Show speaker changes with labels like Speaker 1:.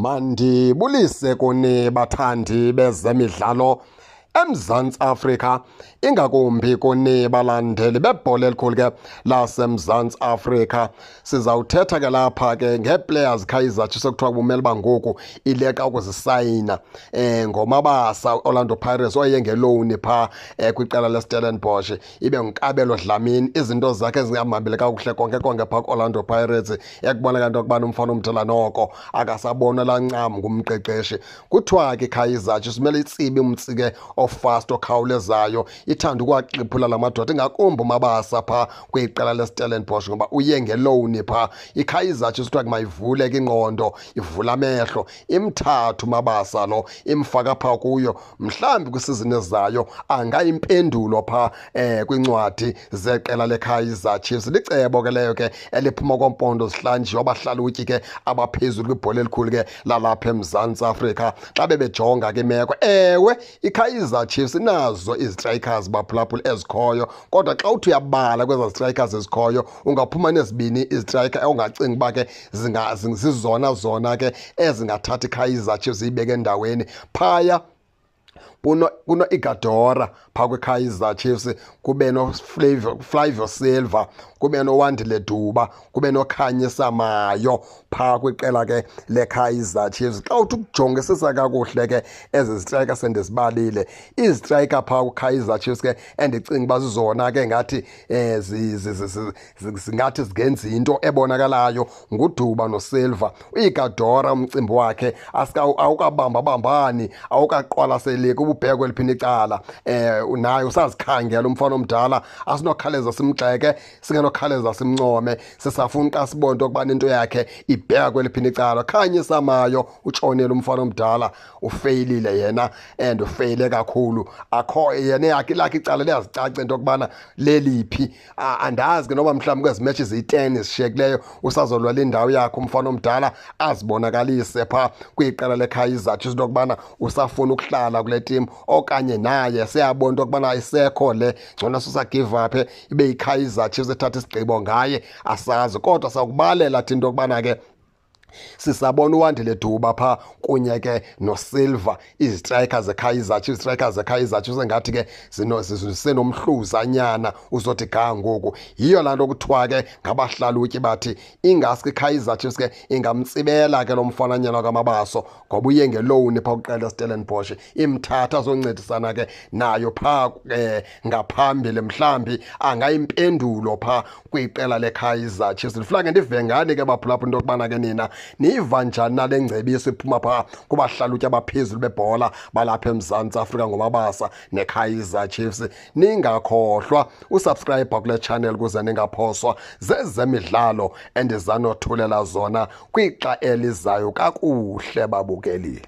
Speaker 1: Mandibulise kuni bathandi bezemidlalo eMzantsi Afrika, ingakumbi kuni balandeli bebhola elikhulu ke laseMzantsi Afrika. Sizawuthetha ke lapha ke ngee-players Kaizer Chiefs ekuthiwa bumele uba ngoku ileqa ukuzisayina ngoMabasa Orlando Pirates oye ngelowuni phaa kwiqela leStellenbosch, ibe nguKabelo Dlamini, izinto zakhe zingahambile kakuhle konke konke phaa ku-Orlando Pirates, ekubonakala into yokubana umfana omdala noko akasabonwa laa ncam ngumqeqeshi. Kuthiwa ke iKaizer Chiefs kumele itsibe umtsi ke ofast okhawulezayo, ithanda ukuwaxiphula la madoda, ingakumbi uMabasa phaa kwiqela leStellenbosch ngoba uye ngelowuni phaa. IKaizer Chiefs kuthiwa mayivule ke ingqondo, ivule amehlo, imthathe uMabasa lo, imfaka phaa kuyo, mhlawumbi kwisizini ezayo angayimpendulo phaa kwincwadi zeqela leKaizer Chiefs. Licebo ke leyo ke eliphuma koompondo zihlanjiwe, abahlalutyi ke abaphezulu kwibhola elikhulu ke lalapha eMzantsi Afrika xa bebejonga ke imeko. Ewe, iKaizer Chiefs inazo izistrikers baphulaphula ezikhoyo, kodwa xa uthi uyabala kwezaa strikers ezikhoyo ungaphuma nezibini izistriker ongacinga uba ke zizona zona ke ezingathatha iKaizer Chiefs ziyibeke endaweni phaya. Kuno Igadora phaa kwiKaizer Chiefs, kube no Flavio Silva, kube no Wandile Duba, kube no Khanyisa Mayo phaa kwiqela ke leKaizer Chiefs. Xa uthi ukujongisisa kakuhle ke ezi striker sendizibalile, izistriker phaa kwiKaizer Chiefs ke endicinga uba zizona ke ngathi zingathi zingenza into ebonakalayo nguDuba noSilva. UIgadora umcimbi wakhe awukabambabambani, awukaqwalaseleki ububheke kweliphini icala, naye usazikhangela umfana omdala, asinokhaleza simgxeke, singenokhaleza simncome, sisafuna xa sibone into yokubana into yakhe ibheka kweliphini icala. Khanyisa Mayo utshonile umfana omdala, ufeyilile yena and ufeyile kakhulu, akho yena yakhe lakhe icala liyazicaca into yokubana leliphi. Andazi ke noba mhlawumbi kwezi matches ziyi-10 ezishiyekileyo usazolwela indawo yakhe umfana omdala, azibonakalise phaa kwiqela leKaizer Chiefs into yokubana usafuna ukuhlala kule team, okanye naye siyabona into yokubana ayisekho le, ngcono susa-give up, ibe yiKaizer Chiefs ethatha isigqibo ngaye, asazi. Kodwa sakubalela thina into yokubana ke sisabona uWandile Duba phaa kunye ke noSilva, izistrikers zeKaizer Chiefs, strikers zeKaizer Chiefs engathi ke zisenomhluzanyana uzothi ga ngoku. Yiyo laa nto kuthiwa ke ngabahlalutyi bathi ingaske iKaizer Chiefs ke ingamtsibela ke lo mfananyana kaMabaso, ngoba uye ngelowuni phaa kuqela eStellenbosch, imthatha azoncedisana ke nayo phaa ngaphambili, mhlawumbi angayimpendulo phaa kwiqela leKaizer Chiefs. Ndifuna ke ndive ngani ke baphulaphula into yokubana ke nina niyiva njani nale ngcebiso iphuma phaa kubahlalutyi abaphezulu bebhola balapha eMzantsi Afrika ngoMabasa neKaizer Chiefs. Ningakhohlwa usubscribe kule channel ukuze ningaphoswa zezemidlalo endizanothulela zona kwixa elizayo. Kakuhle babukeli.